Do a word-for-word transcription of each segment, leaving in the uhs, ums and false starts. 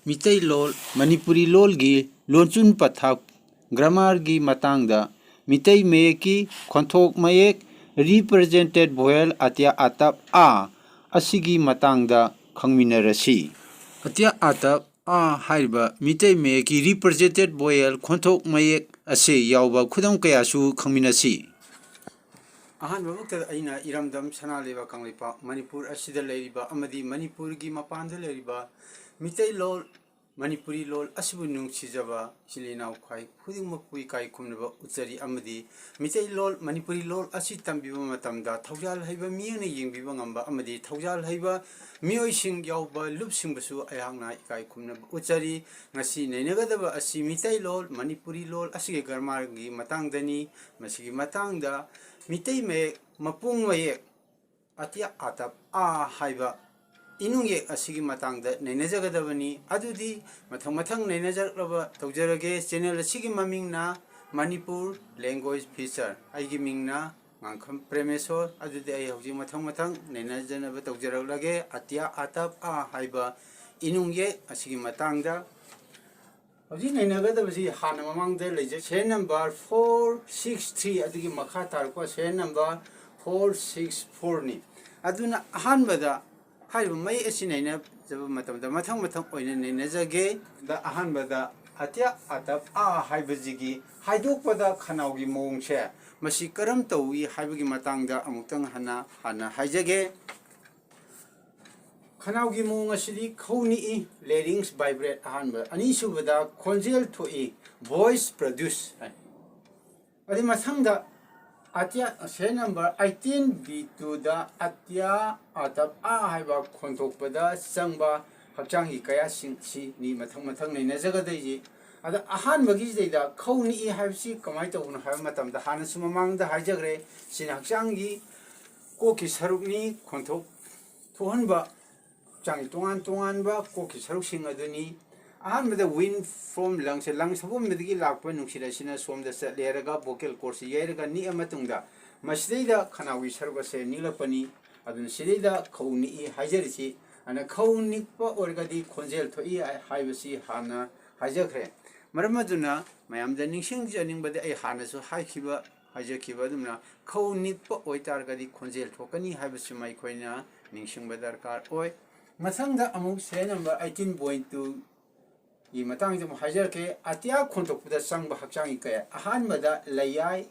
ꯃꯤꯇꯩꯂꯣꯜ, ꯃꯅꯤꯄꯨꯔꯤ ꯂꯣꯜꯒꯤ ꯂꯣꯟꯆꯨꯟ ꯄꯊꯥꯞ, ꯒ꯭ꯔꯥꯃꯥꯔꯒꯤ ꯃꯇꯥꯡꯗ ꯃꯤꯇꯩ ꯃꯌꯦꯛꯀꯤ ꯈꯣꯟꯊꯣꯛ ꯃꯌꯦꯛ, ꯔꯤꯄ꯭ꯔꯖꯦꯟꯇꯦꯠ ꯚꯣꯌꯦꯜ, ꯑꯇ꯭ꯌ, ꯑꯇꯞ, ꯑ ꯑꯁꯤꯒꯤ ꯃꯇꯥꯡꯗ ꯈꯪꯃꯤꯟꯅꯔꯁꯤ꯫ ꯑꯇ꯭ꯌ, ꯑꯇꯞ, ꯑ ꯍꯥꯏꯔꯤꯕ ꯃꯤꯇꯩ ꯃꯌꯦꯛꯀꯤ ꯔꯤꯄ꯭ꯔꯖꯦꯟꯇꯦꯠ ꯚꯣꯌꯦꯜ ꯈꯣꯟꯊꯣꯛ ꯃꯌꯦꯛ ꯑꯁꯤ ꯌꯥꯎꯕ ꯈꯨꯗꯝ ꯀꯌꯥꯁꯨ ꯈꯪꯃꯤꯟꯅꯁꯤ꯫ ꯑꯍꯥꯟꯕꯃꯛꯇꯗ ꯑꯩꯅ ꯏꯔꯝꯗꯝ ꯁꯅꯥ ꯂꯩꯕꯥꯛ ꯀꯪꯂꯩꯄꯥꯛ ꯃꯅꯤꯄꯨꯔ ꯑꯁꯤꯗ ꯂꯩꯔꯤꯕ ꯑꯃꯗꯤ ꯃꯅꯤꯄꯨꯔꯒꯤ ꯃꯄꯥꯟꯗ ꯂꯩꯔꯤꯕ ꯃꯤꯇꯩꯂꯣꯜ, ꯃꯅꯤꯄꯨꯔꯤ ꯂꯣꯜ ꯑꯁꯤꯕꯨ ꯅꯨꯡꯁꯤꯖꯕ ꯏꯆꯤꯜ ꯏꯅꯥꯎ ꯈ꯭ꯋꯥꯏ ꯈꯨꯗꯤꯡꯃꯛꯄꯨ ꯏꯀꯥꯏ ꯈꯨꯝꯅꯕ ꯎꯠꯆꯔꯤ꯫ ꯑꯃꯗꯤ ꯃꯤꯇꯩꯂꯣꯜ, ꯃꯅꯤꯄꯨꯔꯤ ꯂꯣꯜ ꯑꯁꯤ ꯇꯝꯕꯤꯕ ꯃꯇꯝꯗ ꯊꯧꯖꯥꯜ ꯍꯩꯕ ꯃꯤꯠꯌꯦꯡꯅ ꯌꯦꯡꯕꯤꯕ ꯉꯝꯕ ꯑꯃꯗꯤ ꯊꯧꯖꯥꯜ ꯍꯩꯕ ꯃꯤꯑꯣꯏꯁꯤꯡ ꯌꯥꯎꯕ ꯂꯨꯞꯁꯤꯡꯕꯁꯨ ꯑꯩꯍꯥꯛꯅ ꯏꯀꯥꯏ ꯈꯨꯝꯅꯕ ꯎꯠꯆꯔꯤ꯫ ꯉꯁꯤ ꯅꯩꯅꯒꯗꯕ ꯑꯁꯤ ꯃꯤꯇꯩꯂꯣꯜ, ꯃꯅꯤꯄꯨꯔꯤ ꯂꯣꯜ ꯑꯁꯤꯒꯤ ꯒ꯭ꯔꯥꯃꯥꯔꯒꯤ ꯃꯇꯥꯡꯗꯅꯤ꯫ ꯃꯁꯤꯒꯤ ꯃꯇꯥꯡꯗ ꯃꯤꯇꯩ ꯃꯌꯦꯛ, ꯃꯄꯨꯡ ꯃꯌꯦꯛ, ꯑꯇ꯭ꯌ, ꯑꯇꯞ, ꯑ ꯍꯥꯏꯕ ꯏꯅꯨꯡꯌꯦꯛ ꯑꯁꯤꯒꯤ ꯃꯇꯥꯡꯗ ꯅꯩꯅꯖꯒꯗꯕꯅꯤ꯫ ꯑꯗꯨꯗꯤ ꯃꯊꯪ ꯃꯊꯪ ꯅꯩꯅꯖꯔꯛꯂꯕ ꯇꯧꯖꯔꯒꯦ꯫ ꯆꯦꯅꯦꯜ ꯑꯁꯤꯒꯤ ꯃꯃꯤꯡꯅ ꯃꯅꯤꯄꯨꯔ ꯂꯦꯡꯒ꯭ꯋꯦꯖ ꯐꯤꯆꯔ꯫ ꯑꯩꯒꯤ ꯃꯤꯡꯅ ꯉꯥꯡꯈꯝ ꯄ꯭ꯔꯦꯃꯦꯁꯣꯔ꯫ ꯑꯗꯨꯗꯤ ꯑꯩ ꯍꯧꯖꯤꯛ ꯃꯊꯪ ꯃꯊꯪ ꯅꯩꯅꯖꯅꯕ ꯇꯧꯖꯔꯛꯂꯒꯦ꯫ ꯑꯇ꯭ꯌ, ꯑꯇꯞ, ꯑ ꯍꯥꯏꯕ ꯏꯅꯨꯡꯌꯦꯛ ꯑꯁꯤꯒꯤ ꯃꯇꯥꯡꯗ꯫ ꯍꯧꯖꯤꯛ ꯅꯩꯅꯒꯗꯕꯁꯤ ꯍꯥꯟꯅ ꯃꯃꯥꯡꯗ ꯂꯩꯖꯩ, serial number four six three, ꯑꯗꯨꯒꯤ ꯃꯈꯥ ꯇꯥꯔꯛꯄ ꯁꯦꯔꯤꯌꯦꯜ ꯅꯝꯕꯔ ꯐꯣꯔ ꯁꯤꯛꯁ ꯐꯣꯔꯅꯤ꯫ ꯑꯗꯨꯅ ꯑꯍꯥꯟꯕꯗ ꯍꯥꯏꯔꯤꯕ ꯃꯌꯦꯛ ꯑꯁꯤ ꯅꯩꯅꯖꯕ ꯃꯇꯝꯗ ꯃꯊꯪ ꯃꯊꯪ ꯑꯣꯏꯅ ꯅꯩꯅꯖꯒꯦ꯫ ꯗ ꯑꯍꯥꯟꯕꯗ ꯑꯇ꯭ꯌ, ꯑꯇꯞ, ꯑ ꯍꯥꯏꯕꯁꯤꯒꯤ ꯍꯥꯏꯗꯣꯛꯄꯗ ꯈꯅꯥꯎꯒꯤ ꯃꯑꯣꯡꯁꯦ ꯃꯁꯤ ꯀꯔꯝ ꯇꯧꯏ ꯍꯥꯏꯕꯒꯤ ꯃꯇꯥꯡꯗ ꯑꯃꯨꯛꯇꯪ ꯍꯟꯅ ꯍꯥꯟꯅ ꯍꯥꯏꯖꯒꯦ꯫ ꯈꯅꯥꯎꯒꯤ ꯃꯑꯣꯡ ꯑꯁꯤꯗꯤ ꯈꯧ ꯅꯤꯛꯏ, larynx vibrate ꯑꯍꯥꯟꯕ, ꯑꯅꯤꯁꯨꯕꯗ ꯈꯣꯟꯖꯦꯜ ꯊꯣꯛꯏ, voice produce ꯍꯥꯏ꯫ ꯑꯗꯩ ꯃꯊꯪꯗ Atya, serial number eighteen B ꯇꯨꯗ ꯑꯇ꯭ꯌ, ꯑꯇꯞ, ꯑ ꯍꯥꯏꯕ ꯈꯣꯟꯊꯣꯛꯄꯗ ꯆꯪꯕ ꯍꯛꯆꯥꯡꯒꯤ ꯀꯌꯥꯁꯤꯡꯁꯤꯅꯤ ꯃꯊꯪ ꯃꯊꯪ ꯅꯩꯅꯖꯒꯗꯣꯏꯁꯤ꯫ ꯑꯗ ꯑꯍꯥꯟꯕꯒꯤꯁꯤꯗꯩꯗ ꯈꯧ ꯅꯤꯛꯏ ꯍꯥꯏꯕꯁꯤ ꯀꯃꯥꯏꯅ ꯇꯧꯕꯅꯣ ꯍꯥꯏꯕ ꯃꯇꯝꯗ, ꯍꯥꯟꯅꯁꯨ ꯃꯃꯥꯡꯗ ꯍꯥꯏꯖꯈ꯭ꯔꯦ, ꯁꯤꯅ ꯍꯛꯆꯥꯡꯒꯤ ꯀꯣꯛꯀꯤ ꯁꯔꯨꯛꯅꯤ, ꯈꯣꯟꯊꯣꯛ ꯊꯣꯛꯍꯟꯕ ꯍꯛꯆꯥꯡꯒꯤ ꯇꯣꯉꯥꯟ ꯇꯣꯉꯥꯟꯕ ꯀꯣꯛꯀꯤ ꯁꯔꯨꯛꯁꯤꯡ ꯑꯗꯨꯅꯤ꯫ ꯑꯍꯥꯟꯕꯗ wind from lungs, ꯂꯪꯁ ꯍꯧꯕꯗꯒꯤ ꯂꯥꯛꯄ ꯅꯨꯡꯁꯤꯠ ꯑꯁꯤꯅ ꯁꯣꯝꯗ ꯆꯠꯂꯦ ꯍꯥꯏꯔꯒ vocal cordꯁꯤ ꯌꯩꯔꯒ ꯅꯤꯛꯑ ꯃꯇꯨꯡꯗ ꯃꯁꯤꯗꯩꯗ ꯈꯅꯥꯎꯒꯤ ꯁꯔꯨꯛ ꯑꯁꯦ ꯅꯤꯛꯂꯛꯄꯅꯤ꯫ ꯑꯗꯨꯅ ꯁꯤꯗꯩꯗ ꯈꯧ ꯅꯤꯛꯏ ꯍꯥꯏꯖꯔꯤꯁꯤ ꯑꯗꯨꯅ ꯈꯧ ꯅꯤꯛꯄ ꯑꯣꯏꯔꯒꯗꯤ ꯈꯣꯟꯖꯦꯜ ꯊꯣꯛꯏ ꯍꯥꯏꯕꯁꯤ ꯍꯥꯟꯅ ꯍꯥꯏꯖꯈ꯭ꯔꯦ꯫ ꯃꯔꯝ ꯑꯗꯨꯅ ꯃꯌꯥꯝꯗ ꯅꯤꯡꯁꯤꯡꯖꯅꯤꯡꯕꯗꯤ, ꯑꯩ ꯍꯥꯟꯅꯁꯨ ꯍꯥꯏꯈꯤꯕ, ꯍꯥꯏꯖꯈꯤꯕ ꯑꯗꯨꯝꯅ, ꯈꯧ ꯅꯤꯛꯄ ꯑꯣꯏꯇꯥꯔꯒꯗꯤ ꯈꯣꯟꯖꯦꯜ ꯊꯣꯛꯀꯅꯤ ꯍꯥꯏꯕꯁꯤꯃ ꯑꯩꯈꯣꯏꯅ ꯅꯤꯡꯁꯤꯡꯕ ꯗꯔꯀꯥꯔ ꯑꯣꯏ꯫ ꯃꯊꯪꯗ ꯑꯃꯨꯛ serial number eighteen point two ꯒꯤ ꯃꯇꯥꯡꯗ ꯑꯃꯨꯛ ꯍꯥꯏꯖꯔꯛꯀꯦ꯫ ꯑꯇꯤꯌꯥ ꯈꯣꯟꯊꯣꯛꯄꯗ ꯆꯪꯕ ꯍꯛꯆꯥꯡꯒꯤ ꯀꯌꯥ꯫ ꯑꯍꯥꯟꯕꯗ ꯂꯩꯌꯥꯏ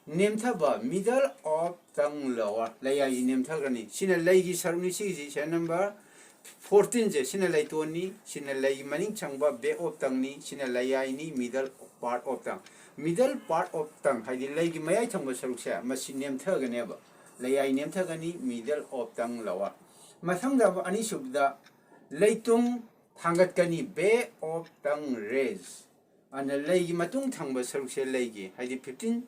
ꯅꯦꯝꯊꯕ, middle of tongue lower, ꯂꯩꯌꯥꯏꯁꯤ ꯅꯦꯝꯊꯒꯅꯤ꯫ ꯁꯤꯅ ꯂꯩꯒꯤ ꯁꯔꯨꯛꯅꯤ, ꯁꯤꯒꯤꯁꯤ serial number fourteen ꯁꯦ, ꯁꯤꯅ ꯂꯩꯇꯣꯟꯅꯤ, ꯁꯤꯅ ꯂꯩꯒꯤ ꯃꯅꯤꯡ ꯊꯪꯕ, back of tongue ꯅꯤ, ꯁꯤꯅ ꯂꯩꯌꯥꯏꯅꯤ, middle part of tongue꯫ Middle part of tongue ꯍꯥꯏꯗꯤ ꯂꯩꯒꯤ ꯃꯌꯥꯏ ꯊꯪꯕ ꯁꯔꯨꯛꯁꯦ, ꯃꯁꯤ ꯅꯦꯝꯊꯒꯅꯦꯕ꯫ ꯂꯩꯌꯥꯏ ꯅꯦꯝꯊꯒꯅꯤ, middle of tongue lower꯫ ꯃꯊꯪꯗ ꯑꯅꯤꯁꯨꯕꯗ ꯂꯩꯇꯨꯝ ꯊꯥꯡꯒꯠꯀꯅꯤ, back of tongue raise꯫ ꯑꯗꯨꯅ ꯂꯩꯒꯤ ꯃꯇꯨꯡ ꯊꯪꯕ ꯁꯔꯨꯛꯁꯦ, ꯂꯩꯒꯤ ꯍꯥꯏꯗꯤ fifteen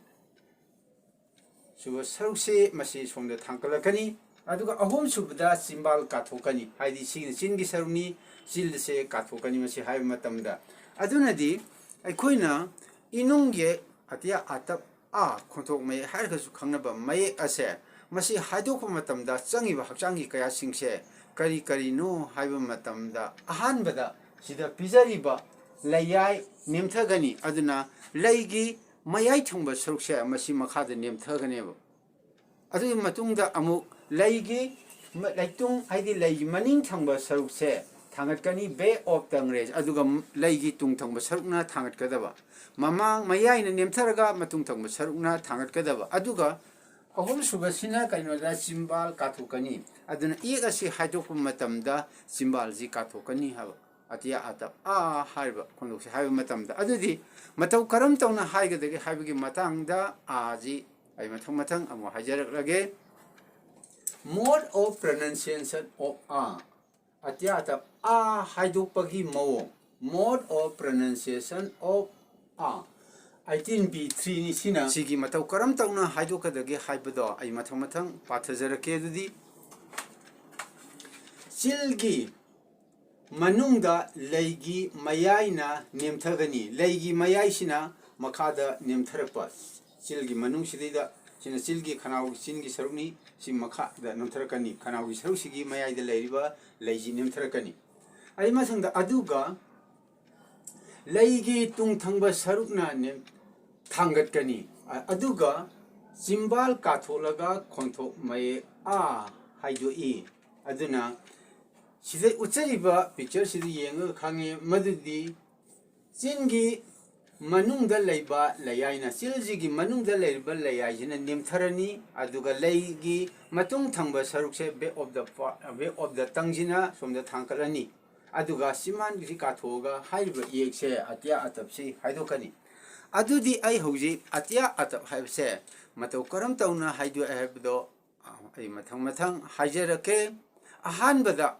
ꯁꯨꯕ ꯁꯔꯨꯛꯁꯦ, ꯃꯁꯤ ꯁꯣꯝꯗ ꯊꯥꯡꯒꯠꯂꯛꯀꯅꯤ꯫ ꯑꯗꯨꯒ ꯑꯍꯨꯝ ꯁꯨꯕꯗ ꯆꯤꯝꯕꯥꯜ ꯀꯥꯊꯣꯛꯀꯅꯤ, ꯍꯥꯏꯗꯤ ꯁꯤꯒꯤꯅ ꯆꯤꯟꯒꯤ ꯁꯔꯨꯛꯅꯤ, ꯆꯤꯜ ꯑꯁꯦ ꯀꯥꯊꯣꯛꯀꯅꯤ ꯃꯁꯤ ꯍꯥꯏꯕ ꯃꯇꯝꯗ꯫ ꯑꯗꯨꯅꯗꯤ ꯑꯩꯈꯣꯏꯅ ꯏꯅꯨꯡ ꯌꯦꯛ ꯑꯇꯤꯌꯥ ꯑꯇꯞ ꯑ ꯈꯣꯟꯊꯣꯛ ꯃꯌꯦꯛ ꯍꯥꯏꯔꯒꯁꯨ ꯈꯪꯅꯕ ꯃꯌꯦꯛ ꯑꯁꯦ, ꯃꯁꯤ ꯍꯥꯏꯗꯣꯛꯄ ꯃꯇꯝꯗ ꯆꯪꯉꯤꯕ ꯍꯛꯆꯥꯡꯒꯤ ꯀꯌꯥꯁꯤꯡꯁꯦ ꯀꯔꯤ ꯀꯔꯤꯅꯣ ꯍꯥꯏꯕ ꯃꯇꯝꯗ, ꯑꯍꯥꯟꯕꯗ ꯁꯤꯗ ꯄꯤꯖꯔꯤꯕ ꯂꯩꯌꯥꯏ ꯅꯦꯝꯊꯒꯅꯤ, ꯑꯗꯨꯅ ꯂꯩꯒꯤ ꯃꯌꯥꯏ ꯊꯪꯕ ꯁꯔꯨꯛꯁꯦ ꯃꯁꯤ ꯃꯈꯥꯗ ꯅꯦꯝꯊꯒꯅꯦꯕ꯫ ꯑꯗꯨꯒꯤ ꯃꯇꯨꯡꯗ ꯑꯃꯨꯛ ꯂꯩꯒꯤ ꯃ-, ꯂꯩꯇꯨꯝ, ꯍꯥꯏꯗꯤ ꯂꯩꯒꯤ ꯃꯅꯤꯡ ꯊꯪꯕ ꯁꯔꯨꯛꯁꯦ ꯊꯥꯡꯒꯠꯀꯅꯤ, back of tongue raise, ꯑꯗꯨꯒ ꯂꯩꯒꯤ ꯇꯨꯡ ꯊꯪꯕ ꯁꯔꯨꯛꯅ ꯊꯥꯡꯒꯠꯀꯗꯕ꯫ ꯃꯃꯥꯡ, ꯃꯌꯥꯏꯅ ꯅꯦꯝꯊꯔꯒ ꯃꯇꯨꯡ ꯊꯪꯕ ꯁꯔꯨꯛꯅ ꯊꯥꯡꯒꯠꯀꯗꯕ꯫ ꯑꯗꯨꯒ ꯑꯍꯨꯝꯁꯨꯕꯁꯤꯅ ꯀꯩꯅꯣꯗ ꯆꯤꯝꯕꯥꯜ ꯀꯥꯊꯣꯛꯀꯅꯤ꯫ ꯑꯗꯨꯅ ꯏꯌꯦꯛ ꯑꯁꯤ ꯍꯥꯏꯗꯣꯛꯄ ꯃꯇꯝꯗ ꯆꯤꯝꯕꯥꯜꯁꯤ ꯀꯥꯊꯣꯛꯀꯅꯤ ꯍꯥꯏꯕ꯫ ꯑꯇꯤꯌꯥ ꯑꯇꯞ ꯑ ꯍꯥꯏꯔꯤꯕ ꯈꯣꯟꯊꯣꯛꯁꯦ ꯍꯥꯏꯕ ꯃꯇꯝꯗ꯫ ꯑꯗꯨꯗꯤ ꯃꯇꯧ ꯀꯔꯝ ꯇꯧꯅ ꯍꯥꯏꯒꯗꯒꯦ ꯍꯥꯏꯕꯒꯤ ꯃꯇꯥꯡꯗ ꯑꯥꯁꯤ ꯑꯩ ꯃꯊꯪ ꯃꯊꯪ ꯑꯃꯨꯛ ꯍꯥꯏꯖꯔꯛꯂꯒꯦ꯫ Mode of pronunciation of ꯑ꯫ ꯑꯇꯤꯌꯥ ꯑꯇꯞ ꯑ ꯍꯥꯏꯗꯣꯛꯄꯒꯤ ꯃꯑꯣꯡ꯫ Mode of pronunciation of ꯑ꯫ Eighteen B three ꯅꯤ ꯁꯤꯅ꯫ ꯁꯤꯒꯤ ꯃꯇꯧ ꯀꯔꯝ ꯇꯧꯅ ꯍꯥꯏꯗꯣꯛꯀꯗꯒꯦ ꯍꯥꯏꯕꯗꯣ ꯑꯩ ꯃꯊꯪ ꯃꯊꯪ ꯄꯥꯊꯖꯔꯛꯀꯦ꯫ ꯑꯗꯨꯗꯤ ꯆꯤꯜꯒꯤ ꯃꯅꯨꯡꯗ ꯂꯩꯒꯤ ꯃꯌꯥꯏꯅ ꯅꯦꯝꯊꯒꯅꯤ꯫ ꯂꯩꯒꯤ ꯃꯌꯥꯏꯁꯤꯅ ꯃꯈꯥꯗ ꯅꯦꯝꯊꯔꯛꯄ꯫ ꯆꯤꯜꯒꯤ ꯃꯅꯨꯡꯁꯤꯗꯩꯗ ꯁꯤꯅ ꯆꯤꯜꯒꯤ, ꯈꯅꯥꯎꯒꯤ, ꯆꯤꯟꯒꯤ ꯁꯔꯨꯛꯅꯤ꯫ ꯁꯤ ꯃꯈꯥꯗ ꯅꯝꯊꯔꯛꯀꯅꯤ꯫ ꯈꯅꯥꯎꯒꯤ ꯁꯔꯨꯛꯁꯤꯒꯤ ꯃꯌꯥꯏꯗ ꯂꯩꯔꯤꯕ ꯂꯩꯁꯤ ꯅꯝꯊꯔꯛꯀꯅꯤ꯫ ꯑꯩ ꯃꯊꯪꯗ ꯑꯗꯨꯒ ꯂꯩꯒꯤ ꯇꯨꯡ ꯊꯪꯕ ꯁꯔꯨꯛꯅ ꯅꯦꯝ-, ꯊꯥꯡꯒꯠꯀꯅꯤ꯫ ꯑ-, ꯑꯗꯨꯒ ꯆꯤꯝꯕꯥꯜ ꯀꯥꯊꯣꯛꯂꯒ ꯈꯣꯟꯊꯣꯛ ꯃꯌꯦꯛ "ꯑꯥ" ꯍꯥꯏꯗꯣꯛꯏ꯫ ꯑꯗꯨꯅ ꯁꯤꯗ ꯎꯠꯆꯔꯤꯕ picture ꯁꯤꯗ ꯌꯦꯡꯉꯒ ꯈꯪꯉꯤ ꯃꯗꯨꯗꯤ ꯆꯤꯟꯒꯤ ꯃꯅꯨꯡꯗ ꯂꯩꯕ ꯂꯩꯌꯥꯏꯅ, ꯆꯤꯜꯁꯤꯒꯤ ꯃꯅꯨꯡꯗ ꯂꯩꯔꯤꯕ ꯂꯩꯌꯥꯏꯁꯤꯅ ꯅꯦꯝꯊꯔꯅꯤ, ꯑꯗꯨꯒ ꯂꯩꯒꯤ ꯃꯇꯨꯡ ꯊꯪꯕ ꯁꯔꯨꯛꯁꯦ, back of the pa-, back of the tongue ꯁꯤꯅ ꯁꯣꯝꯗ ꯊꯥꯡꯒꯠꯂꯅꯤ꯫ ꯑꯗꯨꯒ ꯆꯤꯝꯕꯥꯟꯁꯤ ꯀꯥꯊꯣꯛꯑꯒ ꯍꯥꯏꯔꯤꯕ ꯏꯌꯦꯛꯁꯦ ꯑꯇꯤꯌꯥ ꯑꯇꯞꯁꯤ ꯍꯥꯏꯗꯣꯛꯀꯅꯤ꯫ ꯑꯗꯨꯗꯤ ꯑꯩ ꯍꯧꯖꯤꯛ ꯑꯇꯤꯌꯥ ꯑꯇꯞ ꯍꯥꯏꯕꯁꯦ ꯃꯇꯧ ꯀꯔꯝ ꯇꯧꯅ ꯍꯥꯏꯗꯣꯛꯑꯦ ꯍꯥꯏꯕꯗꯣ, ꯑ, ꯑꯩ ꯃꯊꯪ ꯃꯊꯪ ꯍꯥꯏꯖꯔꯛꯀꯦ꯫ ꯑꯍꯥꯟꯕꯗ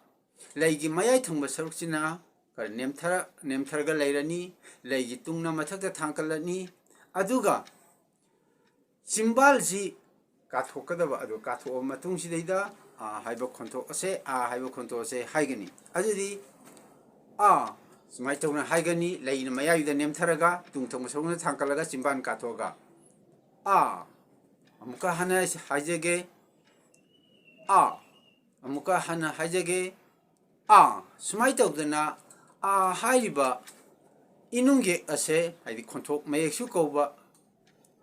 ꯂꯩꯒꯤ ꯃꯌꯥꯏ ꯊꯪꯕ ꯁꯔꯨꯛꯁꯤꯅ ꯈꯔ ꯅꯦꯝꯊꯔ-, ꯅꯦꯝꯊꯔꯒ ꯂꯩꯔꯅꯤ꯫ ꯂꯩꯒꯤ ꯇꯨꯡꯅ ꯃꯊꯛꯇ ꯊꯥꯡꯒꯠꯂꯅꯤ꯫ ꯑꯗꯨꯒ ꯆꯤꯝꯕꯥꯜꯁꯤ ꯀꯥꯊꯣꯛꯀꯗꯕ, ꯑꯗꯨ ꯀꯥꯊꯣꯛꯑꯕ ꯃꯇꯨꯡꯁꯤꯗꯩꯗ "ꯑꯥ" ꯍꯥꯏꯕ ꯈꯣꯟꯊꯣꯛ ꯑꯁꯦ, "ꯑꯥ" ꯍꯥꯏꯕ ꯈꯣꯟꯊꯣꯛ ꯑꯁꯦ ꯍꯥꯏꯒꯅꯤ꯫ ꯑꯗꯨꯗꯤ "ꯑꯥ" ꯁꯨꯃꯥꯏꯅ ꯇꯧꯅ ꯍꯥꯏꯒꯅꯤ, ꯂꯩꯅ ꯃꯌꯥꯏꯗ ꯅꯦꯝꯊꯔꯒ, ꯇꯨꯡ ꯊꯪꯕ ꯁꯔꯨꯛꯅ ꯊꯥꯡꯒꯠꯂꯒ, ꯆꯤꯝꯕꯥꯜ ꯀꯥꯊꯣꯛꯑꯒ꯫ "ꯑꯥ"꯫ ꯑꯃꯨꯛꯀ ꯍꯟꯅ ꯍꯥꯏꯖꯒꯦ꯫ "ꯑꯥ"꯫ ꯑꯃꯨꯛꯀ ꯍꯟꯅ ꯍꯥꯏꯖꯒꯦ꯫ "ꯑꯥ"꯫ ꯁꯨꯃꯥꯏꯅ ꯇꯧꯗꯅ "ꯑꯥ" ꯍꯥꯏꯔꯤꯕ ꯏꯅꯨꯡꯌꯦꯛ ꯑꯁꯦ, ꯍꯥꯏꯗꯤ ꯈꯣꯟꯊꯣꯛ ꯃꯌꯦꯛꯁꯨ ꯀꯧꯕ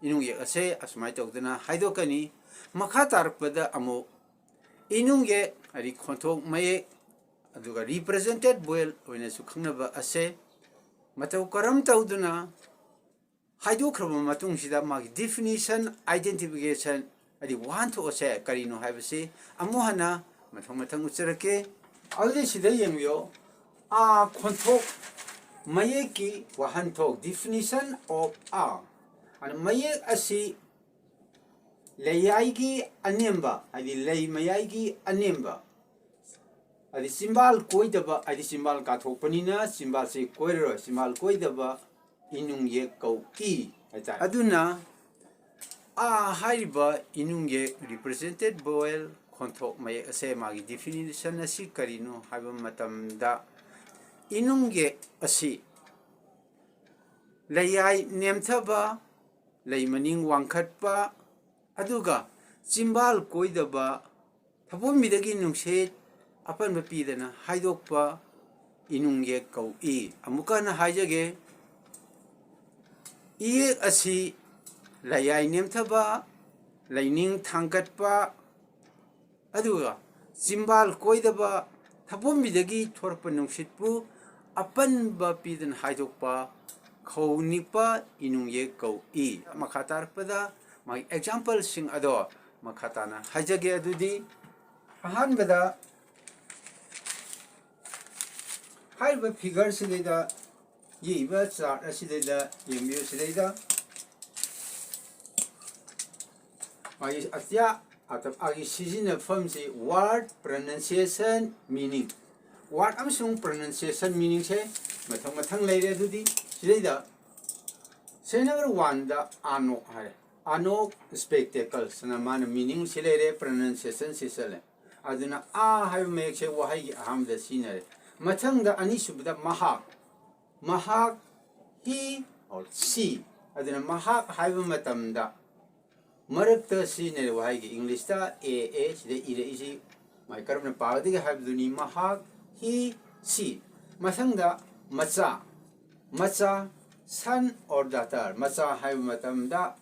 ꯏꯅꯨꯡꯌꯦꯛ ꯑꯁꯦ ꯑꯁꯨꯃꯥꯏꯅ ꯇꯧꯗꯅ ꯍꯥꯏꯗꯣꯛꯀꯅꯤ꯫ ꯃꯈꯥ ꯇꯥꯔꯛꯄꯗ ꯑꯃꯨꯛ ꯏꯅꯨꯡꯌꯦꯛ, ꯍꯥꯏꯗꯤ ꯈꯣꯟꯊꯣꯛ ꯃꯌꯦꯛ, ꯑꯗꯨꯒ represented vowel ꯑꯣꯏꯅꯁꯨ ꯈꯪꯅꯕ ꯑꯁꯦ ꯃꯇꯧ ꯀꯔꯝ ꯇꯧꯗꯨꯅ ꯍꯥꯏꯗꯣꯛꯈ꯭ꯔꯕ ꯃꯇꯨꯡꯁꯤꯗ ꯃꯥꯒꯤ definition, identification, ꯍꯥꯏꯗꯤ ꯋꯥꯍꯟꯊꯣꯛ ꯑꯁꯦ ꯀꯔꯤꯅꯣ ꯍꯥꯏꯕꯁꯤ ꯑꯃꯨꯛ ꯍꯟꯅ ꯃꯊꯪ ꯃꯊꯪ ꯎꯠꯆꯔꯛꯀꯦ꯫ ꯑꯗꯨꯗꯤ ꯁꯤꯗ ꯌꯦꯡꯕꯤꯌꯣ, "ꯑꯥ" ꯈꯣꯟꯊꯣꯛ ꯃꯌꯦꯛꯀꯤ ꯋꯥꯍꯟꯊꯣꯛ, definition of "ꯑꯥ"꯫ ꯑꯗꯨ ꯃꯌꯦꯛ ꯑꯁꯤ ꯂꯩꯌꯥꯏꯒꯤ ꯑꯅꯦꯝꯕ, ꯍꯥꯏꯗꯤ ꯂꯩ ꯃꯌꯥꯏꯒꯤ ꯑꯅꯦꯝꯕ, ꯍꯥꯏꯗꯤ ꯆꯤꯝꯕꯥꯜ ꯀꯣꯏꯗꯕ, ꯍꯥꯏꯗꯤ ꯆꯤꯝꯕꯥꯜ ꯀꯥꯊꯣꯛꯄꯅꯤꯅ ꯆꯤꯝꯕꯥꯜꯁꯤ ꯀꯣꯏꯔꯔꯣꯏ, ꯆꯤꯝꯕꯥꯜ ꯀꯣꯏꯗꯕ ꯏꯅꯨꯡꯌꯦꯛ ꯀꯧꯏ ꯍꯥꯏꯇꯥꯔꯦ꯫ ꯑꯗꯨꯅ "ꯑꯥ" ꯍꯥꯏꯔꯤꯕ ꯏꯅꯨꯡꯌꯦꯛ, represented vowel, ꯈꯣꯟꯊꯣꯛ ꯃꯌꯦꯛ ꯑꯁꯦ ꯃꯥꯒꯤ definition ꯑꯁꯤ ꯀꯔꯤꯅꯣ ꯍꯥꯏꯕ ꯃꯇꯝꯗ, ꯏꯅꯨꯡꯌꯦꯛ ꯑꯁꯤ ꯂꯩꯌꯥꯏ ꯅꯦꯝꯊꯕ, ꯂꯩ ꯃꯅꯤꯡ ꯋꯥꯡꯈꯠꯄ, ꯑꯗꯨꯒ ꯆꯤꯝꯕꯥꯜ ꯀꯣꯏꯗꯕ, ꯊꯕꯣꯝꯕꯤꯗꯒꯤ ꯅꯨꯡꯁꯤꯠ ꯑꯄꯟꯕ ꯄꯤꯗꯅ ꯍꯥꯏꯗꯣꯛꯄ ꯏꯅꯨꯡ ꯌꯦꯛ ꯀꯧꯏ꯫ ꯑꯃꯨꯛꯀ ꯍꯟꯅ ꯍꯥꯏꯖꯒꯦ, ꯏꯌꯦꯛ ꯑꯁꯤ ꯂꯌꯥꯏ ꯅꯦꯝꯊꯕ, ꯂꯩꯅꯤꯡ ꯊꯥꯡꯒꯠꯄ, ꯑꯗꯨꯒ ꯆꯤꯝꯕꯥꯜ ꯀꯣꯏꯗꯕ, ꯊꯕꯣꯝꯕꯤꯗꯒꯤ ꯊꯣꯔꯛꯄ ꯅꯨꯡꯁꯤꯠꯄꯨ ꯑꯄꯟꯕ ꯄꯤꯗꯅ ꯍꯥꯏꯗꯣꯛꯄ ꯈꯧ ꯅꯤꯛꯄ ꯏꯅꯨꯡ ꯌꯦꯛ ꯀꯧꯏ꯫ ꯃꯈꯥ ꯇꯥꯔꯛꯄꯗ ꯃꯥꯒꯤ ꯑꯦꯛꯖꯥꯝꯄꯜꯁꯤꯡ ꯑꯗꯣ ꯃꯈꯥ ꯇꯥꯅ ꯍꯥꯏꯖꯒꯦ꯫ ꯑꯗꯨꯗꯤ ꯑꯍꯥꯟꯕꯗ ꯍꯥꯏꯔꯤꯕ ꯐꯤꯒꯔꯁꯤꯗꯩꯗ, ꯌꯦꯛꯏꯕ ꯆꯥꯔꯠ ꯑꯁꯤꯗꯩꯗ ꯌꯦꯡꯕꯤꯌꯨ꯫ ꯁꯤꯗꯩꯗ ꯃꯥꯒꯤ ꯑꯇ꯭ꯌꯥ ꯑꯇꯞ ꯑꯥꯒꯤ ꯁꯤꯖꯤꯟꯅꯐꯝꯁꯤ word, pronunciation, meaning꯫ Word ꯑꯃꯁꯨꯡ pronunciation, meaningꯁꯦ ꯃꯊꯪ ꯃꯊꯪ ꯂꯩꯔꯦ꯫ ꯑꯗꯨꯗꯤ ꯁꯤꯗꯩꯗ ꯁꯦ ꯅꯝꯕꯔ ꯋꯥꯟꯗ ꯑꯥꯅꯣꯛ ꯍꯥꯏꯔꯦ꯫ ꯑꯥꯅꯣꯛ spectacles ꯑꯅ ꯃꯥꯅ meaningꯁꯤ ꯂꯩꯔꯦ, pronunciationꯁꯤ ꯆꯠꯂꯦ꯫ ꯑꯗꯨꯅ ꯑꯥ ꯍꯥꯏꯕ ꯃꯌꯦꯛꯁꯦ ꯋꯥꯍꯩꯒꯤ ꯑꯍꯥꯟꯕꯗ ꯁꯤꯖꯤꯟꯅꯔꯦ꯫ ꯃꯊꯪꯗ ꯑꯅꯤꯁꯨꯕꯗ ꯃꯍꯥꯛ, ꯃꯍꯥꯛ, he or she꯫ ꯑꯗꯨꯅ ꯃꯍꯥꯛ ꯍꯥꯏꯕ ꯃꯇꯝꯗ ꯃꯔꯛꯇ ꯁꯤꯖꯤꯟꯅꯔꯤꯕ ꯋꯥꯍꯩꯒꯤ ꯏꯪꯂꯤꯁꯇ ꯑꯦ ꯑꯦ ꯁꯤꯗ ꯏꯔꯛꯏꯁꯤ ꯃꯥꯏ ꯀꯔꯝꯅ ꯄꯥꯒꯗꯒꯦ ꯍꯥꯏꯕꯗꯨꯅꯤ꯫ ꯃꯍꯥꯛ, he, she꯫ ꯃꯊꯪꯗ ꯃꯆꯥ, ꯃꯆꯥ, son or daughter꯫ ꯃꯆꯥ ꯍꯥꯏꯕ ꯃꯇꯝꯗ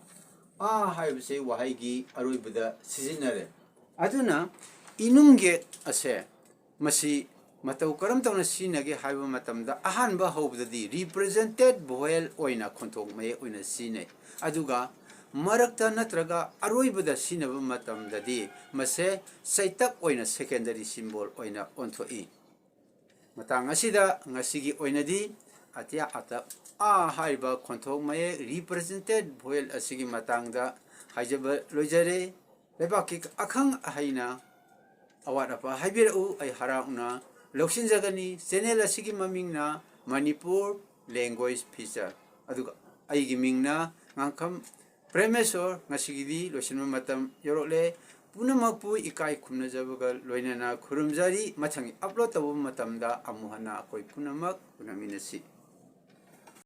ꯑꯥ ꯍꯥꯏꯕꯁꯤ ꯋꯥꯍꯩꯒꯤ ꯑꯔꯣꯏꯕꯗ ꯁꯤꯖꯤꯟꯅꯔꯦ꯫ ꯑꯗꯨꯅ ꯏꯅꯨꯡ ꯌꯦꯛ ꯑꯁꯦ ꯃꯁꯤ ꯃꯇꯧ ꯀꯔꯝ ꯇꯧꯅ ꯁꯤꯖꯤꯟꯅꯒꯦ ꯍꯥꯏꯕ ꯃꯇꯝꯗ, ꯑꯍꯥꯟꯕ ꯍꯧꯕꯗꯗꯤ represented vowel ꯑꯣꯏꯅ ꯈꯣꯟꯊꯣꯛ ꯃꯌꯦꯛ ꯑꯣꯏꯅ ꯁꯤꯖꯤꯟꯅꯩ꯫ ꯑꯗꯨꯒ ꯃꯔꯛꯇ ꯅꯠꯇ꯭ꯔꯒ ꯑꯔꯣꯏꯕꯗ ꯁꯤꯖꯤꯟꯅꯕ ꯃꯇꯝꯗꯗꯤ ꯃꯁꯦ ꯆꯩꯇꯞ ꯑꯣꯏꯅ secondary symbol ꯑꯣꯏꯅ ꯑꯣꯟꯊꯣꯛꯏ꯫ ꯃꯇꯥꯡ ꯑꯁꯤꯗ ꯉꯁꯤꯒꯤ ꯑꯣꯏꯅꯗꯤ ꯑꯇ꯭ꯌꯥ ꯑꯇꯞ ꯑꯥ ꯍꯥꯏꯔꯤꯕ ꯈꯣꯟꯊꯣꯛ ꯃꯌꯦꯛ represented vowel ꯑꯁꯤꯒꯤ ꯃꯇꯥꯡꯗ ꯍꯥꯏꯖꯕ ꯂꯣꯏꯖꯔꯦ꯫ ꯂꯩꯕꯥꯛꯀꯤ ꯑꯈꯪ ꯑꯍꯩꯅ ꯑꯋꯥꯠ ꯑꯄꯥ ꯍꯥꯏꯕꯤꯔꯛꯎ, ꯑꯩ ꯍꯔꯥꯎꯅ ꯂꯧꯁꯤꯟꯖꯒꯅꯤ꯫ Channel ꯑꯁꯤꯒꯤ ꯃꯃꯤꯡꯅ ꯃꯅꯤꯄꯨꯔ Language Feature, ꯑꯗꯨꯒ ꯑꯩꯒꯤ ꯃꯤꯡꯅ ꯉꯥꯡꯈꯝ ꯄ꯭ꯔꯦꯃꯦꯁꯣꯔ꯫ ꯉꯁꯤꯒꯤꯗꯤ ꯂꯣꯏꯁꯤꯟꯕ ꯃꯇꯝ ꯌꯧꯔꯛꯂꯦ꯫ ꯄꯨꯝꯅꯃꯛꯄꯨ ꯏꯀꯥꯏ ꯈꯨꯝꯅꯖꯕꯒ ꯂꯣꯏꯅꯅ ꯈꯨꯔꯨꯝꯖꯔꯤ꯫ ꯃꯊꯪꯒꯤ upload ꯇꯧꯕ ꯃꯇꯝꯗ ꯑꯃꯨꯛ ꯍꯟꯅ ꯑꯩꯈꯣꯏ ꯄꯨꯝꯅꯃꯛ ꯎꯅꯃꯤꯟꯅꯁꯤ꯫